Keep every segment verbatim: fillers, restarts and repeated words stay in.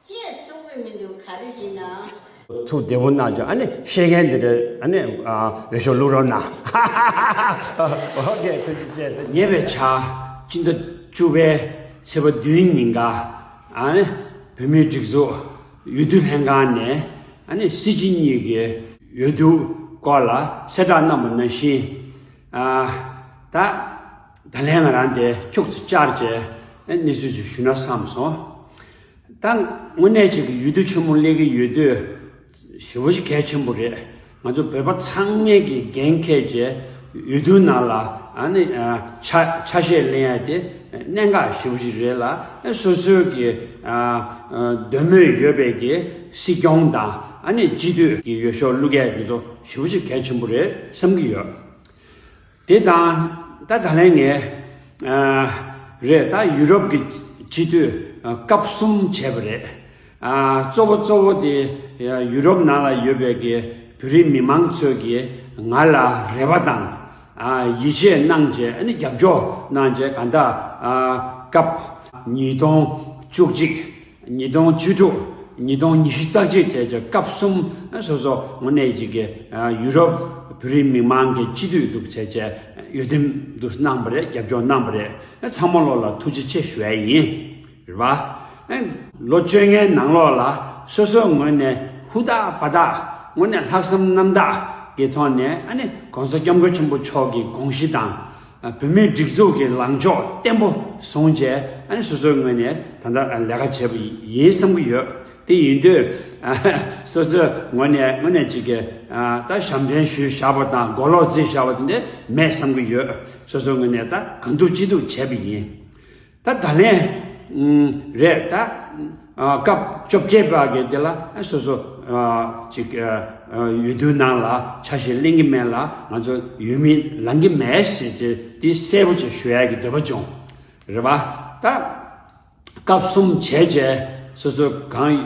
ཅེས་གསུང་གི་མི་འདུག་ག་རེ་ཡིན་ནའང་། ཐུགས་བདེ་པོ་གནང་བྱུང་། ཨ་ནི་ཤེས་མཁན་དེ་འདྲ་ཨ་ནི་ཨ་འོས་ཤོག་བླུག་རོགས་གནང་། ཨོ་ཀེ། ཐུགས་རྗེ་ཆེ། ཉེ་བའི་ཆར་སྤྱི་ཟླ་བཅུ་པའི་ཚེས་པ་བདུན་ཉིན་ཀ་ཨ་ནི་བོད་མིའི་སྒྲིག་འཛུགས་འོས་བསྡུ་ལྷན་ཁང་ནས་ཨ་ནི་སྲིད་སྤྱི་གཉིས་ཀྱི་འོས་བསྡུ་སྐོར་ལ་གསལ་བསྒྲགས་གནང་བ་ནང་བཞིན། ཨ་ད་ད་ལན་ང་རང་དེ་ཁྱུག་ཙམ་བཅར་བྱས་གནས་ཚུལ་ཅིག་ཞུ་ན་བསམ་སོང་། ད་དངོས་གནས་ཅིག་གི་འོས་བསྡུ་ཆེན་མོ་སླེབས་ཀྱི་ཡོད་དུས་ཞེ་པོ་ཅིག་གལ་ཆེན་པོ་རེད། ང་ཚོ་བོད་པ་ཚང་མས་ཀྱི་འགན་འཁྱེར་བྱས་འོས་བསྡུ་ནང་ལ་ཨ་ནི་ཨ་ཆ་ཆ་ཤས་ལེན་ཡ་དེ་གནད་འགག་ཞེ་པོ་ཅིག་རེད་ལ། སོ་སོའི་གི་ཨ་ཨ་འདོད་མོས་ཡོད་པའི་གི་སྲིད་སྐྱོང་དང་ཨ་ནི་སྤྱི་འཐུས་ཀྱི་འོས་ཤོག་བླུག་ཡ་དེ་ཚོ་ཞེ་པོ་ཅིག་གལ་ཆེན་པོ་རེད་བསམ་གྱི་ཡོད། དེ་དང་ད་ད་ལན་ངས་ཨ་རེད། ད་ཡུ་རོབ་ཀྱི་སྤྱི་འཐུས་ཨ་སྐབས་གསུམ་བྱས་པ་རེད། ཨ་གཙོ་བོ་གཙོ་བོ་དེ་ཡུ་རོབ་ནང་ལ་ཡོད་པའི་གི་བོད་རིགས་མི་མང་ཚོས་ཀྱིས་ང་ལ་རེ་བ་དང་ཨ་ཡིད་ཆེས་གནང་བྱས། ཨ་ནི་རྒྱབ་སྐྱོར་གནང་བྱས། གང་ལྟར་ཨ་སྐབས་ཉིས་སྟོང་བཅུ་གཅིག་ཉིས་སྟོང་བཅུ་དྲུག་ཉིས་སྟོང་ཉི་ཤུ་རྩ་གཅིག་བཅས་ཀྱི་སྐབས་གསུམ་སོ་སོ་དངོས་གནས་ཅིག་གི་ཡུ་རོབ་བོད་རིགས་མི་མང་གི་སྤྱི་འཐུས་འདུག་བྱས་བྱས་འོས་འདེམས་འདུག་གནང་བ་རེད། རྒྱབ་སྐྱོར་གནང་བ་རེད། ཚང་མ་ལོག་ལ་ཐུགས་རྗེ་ཆེ་ཞུ་ཡ་ཡིན། རེད་པ། ལོ་བཅོ་ལྔའི་ནང་ལོགས་ལ་སོ་སོའི་ངོས་ནས་ཧུར་ཐག་འབད་ཐག་དངོས་གནས་ལྷག་བསམ་རྣམ་དག་གི་ཐོག་ནས་ཨ་ནི་༸གོང་ས་༸སྐྱབས་མགོན་ཆེན་པོ་མཆོག་གི་དགོངས་གཞི་དང་། བོད་མིའི་སྒྲིག་འཛུགས་ཀྱི་ལངས་ཕྱོགས་བརྟན་པོ་བཟུང་བྱས། ཨ་ནི་སོ་སོའི་ངོས་ནས་ད་ལྟ་ལས་ཀ་བྱས་པ་ཡིན་བསམ་གྱི་ཡོད། དེ་ཡིན་དུས་སོ་སོའི་ངོས་ནས་དངོས་གནས་ཅིག་གི་ད་ཞབས་འདྲེན་ཞུས་བཞག་པ་དང་མགོ་ལོག་རྩིས་བཞག་པ་དེ་འདྲ་མེད་བསམ་གྱི་ཡོད། སོ་སོའི་ངོས་ནས་ད་གང་ཐུབ་ཅི་ཐུབ་བྱས་པ་ཡིན། ད་ད་ལན་རེད། ད་སྐབས་བཅོ་བརྒྱད་པ་གི་དེ་ལ་སོ་སོ་ཅིག་འོས་བསྡུ་ནང་ལ་ཆ་ཤས་ལེན་གྱི་མེད་ལ། ང་ཚོ་འོས་མི་ལང་གི་མེད་ཟེར་ཏེ་དེ་གསལ་པོ་ཅིག་ཞུ་ཡ་གི་འདོད་པ་བྱུང་། རེད་པ། ད་སྐབས་གསུམ་བྱས་བྱས་སོ་སོ་གང་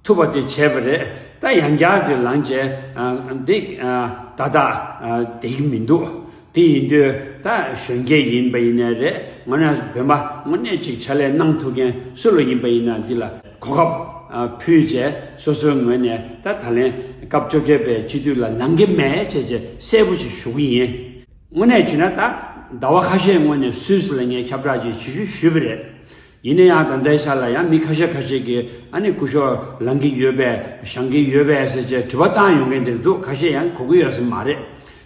ཐུབ་པ་དེ་བྱས་པ་རེད། ད་ཡང་བསྐྱར་དེ་ལངས་བྱས་འདི་ད་ལྟ་བསྡད་ཀྱི་མི་འདུག་དེ་ཡིན་དུས་ད་གཞོན་སྐྱེས་ཡིན་པ་ཡིན་ནའི་རེད། དངོས་གནས་བོད་པ་དངོས་གནས་ཅིག་ཕྱག་ལས་གནང་ཐུབ་མཁན་སུ་ལ་ཡིན་པ་ཡིན་ན་འདི་ལ་གོ་སྐབས་ཕུལ་བྱས་སོ་སོའི་ངོས་ནས་ད་ད་ལན་སྐབས་བཅོ་བརྒྱད་པའི་སྤྱི་འཐུས་ལ་ལང་གི་མེད་བྱས་བྱས་གསལ་པོ་ཅིག་ཞུ་གི་ཡིན། དངོས་གནས་བྱས་ན་ད་ཟླ་བ་ཁ་ཤས་སྔོན་ནས་སུད་སི་ལ་ངས་ཁྱབ་བསྒྲགས་ཅིག་ཞུ་ཞུ་ཞུས་པ་རེད། ཡིན་ན་ཡང་ད་ལྟའི་ཆ་ལ་ཡང་མི་ཁ་ཤས་ཁ་ཤས་ཀྱིས་ཨ་ནི་སྐུ་ཞབས་ལང་གི་ཡོད་པས་བཞེངས་ཀྱི་ཡོད་པས་ཟེར་བྱས་དྲི་བ་བཏང་ཡོང་མཁན་དེ་འདུག་ཁ་ཤས་ཡང་གོ་གི་ཡོད་ས་མ་རེད།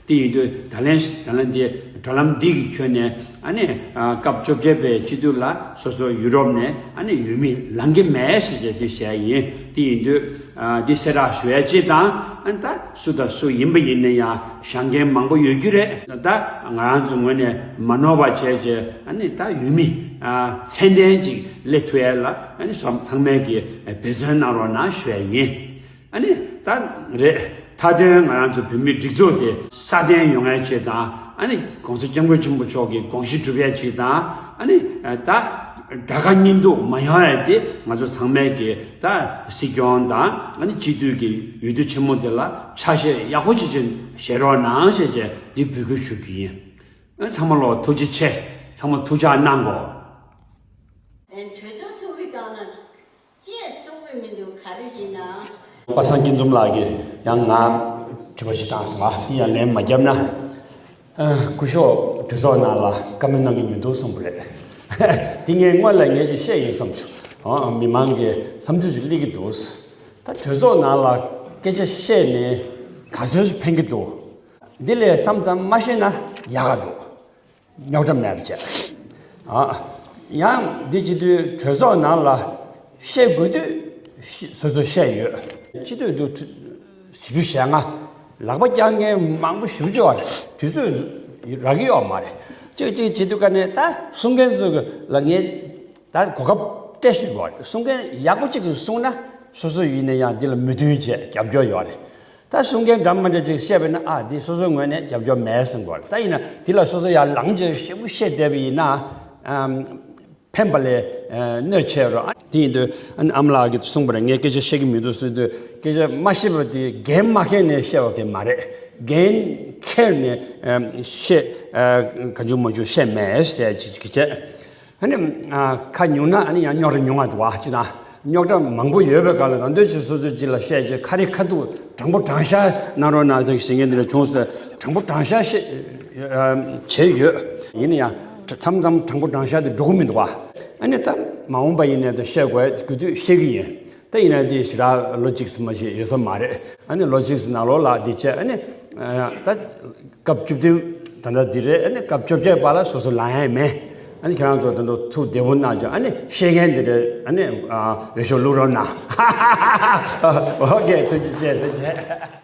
དེ་ཡིན་དུས་ད་ལན་ད་ལན་འདི་དྲ་ལམ་འདི་གི་ཁྱོན་ནས་ཨ་ནི་སྐབས་བཅོ་བརྒྱད་པའི་སྤྱི་འཐུས་ལ་སོ་སོ་ཡུ་རོབ་ནས་ཨ་ནི་འོས་མི་ལང་གི་མེད་ཟེར་བྱས་འདི་བཤད་ཡིན། དེ་ཡིན་དུས། ཨ་འདི་གསལ་བསྒྲགས་ཞུ་ཡ་གཅིག་དང་། ཨ་ད་སུ་དང་སུ་ཡིན་པ་ཡིན་ན་ཡང་བཞེངས་མཁན་མང་པོ་ཡོད་རྒྱུ་རེད། ད་ང་རང་ཚོ་ངོས་ནས་མ་ནོར་བ་བྱས་བྱས་ཨ་ནི་ད་འོས་མི་ཨ་ཚད་ལྡན་ཅིག་སླེབས་ཐུབ་ཡ་ལ་ཨ་ནི་སོ་ཚང་མས་ཀྱི་འབད་བརྩོན་གནང་རོགས་གནང་ཞུ་ཡ་ཡིན། ཨ་ནི་ད་རེད། མཐའ་དོན་ང་རང་ཚོ་བོད་མིའི་སྒྲིག་འཛུགས་དེ་སྲ་བརྟན་ཡོང་ཡ་ཆེད་དང་། ཨ་ནི་༸གོང་ས་༸སྐྱབས་མགོན་ཆེན་པོ་མཆོག་གི་དགོངས་གཞི་འགྲུབ་ཡ་ཆེད་དང་། ཨ་ནི་ད་དགྲ་དགའ་གཉེན་སྡུག་མ་ཡོང་ཡ་དེ་ང་ཚོ་ཚང་མས་ཀྱི་ད་སྲིད་སྐྱོང་དང་ཨ་ནི་སྤྱི་འཐུས་ཀྱི་འོས་བསྡུ་ཆེན་མོ་དེ་ལ་ཆ་ཤས་ཡག་པོ་ཅིག་ཅིག་བཞེས་རོགས་གནང་ཞེས་བྱས་འདི་འབོད་སྐུལ་ཞུ་རྒྱུ་ཡིན། ཨ་ཚང་མ་ལོ་ཐུགས་རྗེ་ཆེ། ཚང་མ་ཐུགས་ཅག་གནང་གོ། གྲོས་ཚོགས་ཚོགས་པའི་སྒང་ལ་ཅེས་གསུང་གི་མི་འདུག་ག་རེ་ཡིན་ནའང་། པ་སངས་སྐྱིད་འཛོམས་ལགས་ཀྱིས་ཡང་ང་དྲི་བ་ཞིག་བཏང་སོང་ང་། དེ་ཡང་ལན་མ་བརྒྱབ་ན། ཨ་སྐུ་ཞབས་གྲོས་ཚོགས་ནང་ལ་བཀའ་མོལ་གནང་གི་མི་འདུག་གསུངས་པ་རེད། དེ་ངས་སྔོན་ལ་ངས་ཅིག་བཤད་ཡིན་བསམ་བྱུང་། ཨ་མི་མང་གི་བསམ་ཚུལ་ཞིག་སླེབས་ཀྱི་འདུག་ད་གྲོས་ཚོགས་ནང་ལ་སྐད་ཆ་བཤད་ནས་ག་ཚོད་ཞིག་ཕན་གྱི་འདུག་འདི་ལས་མཚམས་མཚམས་མ་བཤད་ན་ཡག་ག་འདུག་རྙོག་དྲ་མེད་པ་བྱས། ཨ་ཡང་འདི་སྤྱི་འཐུས་གྲོས་ཚོགས་ནང་ལ་བཤད་དགོས་དུས་སོ་སོ་བཤད་ཡོད། སྤྱི་འཐུས་འདུག་བཞི་བཅུ་ཞེ་ལྔ་ལག་པ་བརྐྱང་མཁན་མང་པོ་ཞེ་པོ་ཅིག་ཡོད་རེད། དུས་ཚོད་རག་གི་ཡོད་མ་རེད། གཅིག་གཅིག་བྱེད་དུས་ཀ་ནས་ད་གསུང་མཁན་ཚོ་ལ་ངས་ད་གོ་སྐབས་སྤྲད་བཞིན་ཡོད་རེད། གསུང་མཁན་ཡག་པོ་གཅིག་གིས་གསུངས་ན་སོ་སོ་ཡིན་ན་ཡང་འདི་ལ་མོས་མཐུན་བྱས་རྒྱབ་སྐྱོར་ཡོད་རེད། ད་གསུང་མཁན་འདྲ་མི་འདྲ་ཅིག་བཤད་པས་ན་ཨ་འདི་སོ་སོའི་ངོས་ནས་རྒྱབ་སྐྱོར་མེད་གསུང་དགོས་རེད། ད་ཡིན་ན་འདི་ལ་སོ་སོ་ཡར་ལངས་བྱས་ཞེ་པོ་བཤད་བསྡད་པ་ཡིན་ན་ཨམ་ཕན་པ་ལས་ཨ་གནོད་ཆེ་རོ། ཨ་དེ་ཡིན་དུས་ཨ་ནི་ཨ་མ་ལགས་ཀྱིས་གསུངས་པ་རེད། ངས་སྐད་ཆ་བཤད་ཀྱི་མི་འདུག་ཟེར་དུས་སྐད་ཆ་མ་བཤད་པ་དེ་འགན་མ་འཁྱེར་ནས་བཤད་པ་དེ་མ་རེད། འགན་འཁྱེར་ནས་ཨམ་བཤད་ཨ་གང་བྱུང་མང་བྱུང་བཤད་མེད་ཟེར་ཅིག་ཅིག་བྱས། ཨ་ནི་ཨ་ཁ་ཉུང་ན་ཨ་ནི་ཡང་རྙོག་དྲ་ཉུང་བ་འདུག་བ། ཅི་དང་ རྙོག་དྲ་མང་པོ་ཡོད་པའི་སྒང་ལ་ང་ཚོས་ཅིག་སོ་སོ་ཅིག་ལ་བཤད་ཅིག་ཁ་རི་ཁ་ཐུག་དྲང་པོ་དྲང་བཞག་གནང་རོགས་གནང་ཟེར་ཞེས་ངས་འདི་ལ་བྱུང་སོང་། དྲང་པོ་དྲང་བཞག་བཤད་བྱས་ཡོད། ཡིན་ན་ཡང་མཚམས་མཚམས་དྲང་པོ་དྲང་བཞག་དེ་འགྲོ་གི་མི་འདུག་བ། ཨ་ནི་ད་མ་འོངས་པ་ཡིན་ནའི་ད་བཤད་དགོས་དགོས་དུས་བཤད་ཀྱི་ཡིན། ད་ཡིན་ན་དེ་ཞེ་དྲག་ལོ་གཅིག་ཙམ་ཞིག་ཡོད་ས་མ་རེད། ཨ་ནི་ལོ་གཅིག་ཙམ་ནང་ལོགས་ལ་འདི་བྱས། ཨ་ནི་ད་སྐབས་བཅུ་བདུན་ད་ལྟ་འདི་རེད། ཨ་ནི་སྐབས་བཅོ་བརྒྱད་བར་ལ་སོ་སོ་ལངས་ཡས་མེད། ཨ་ནི་ཁྱེད་རང་ཚོ་ད་དུང་ཐུགས་བདེ་པོ་གནང་བྱུང་། ཨ་ནི་བཤད་མཁན་འདི་རེད། ཨ་ནི་འོས་ཤོག་བླུག་རོགས་གནང་། ཨོ་ཀེ། ཐུགས་རྗེ་ཆེ། ཐུགས་རྗེ་ཆེ།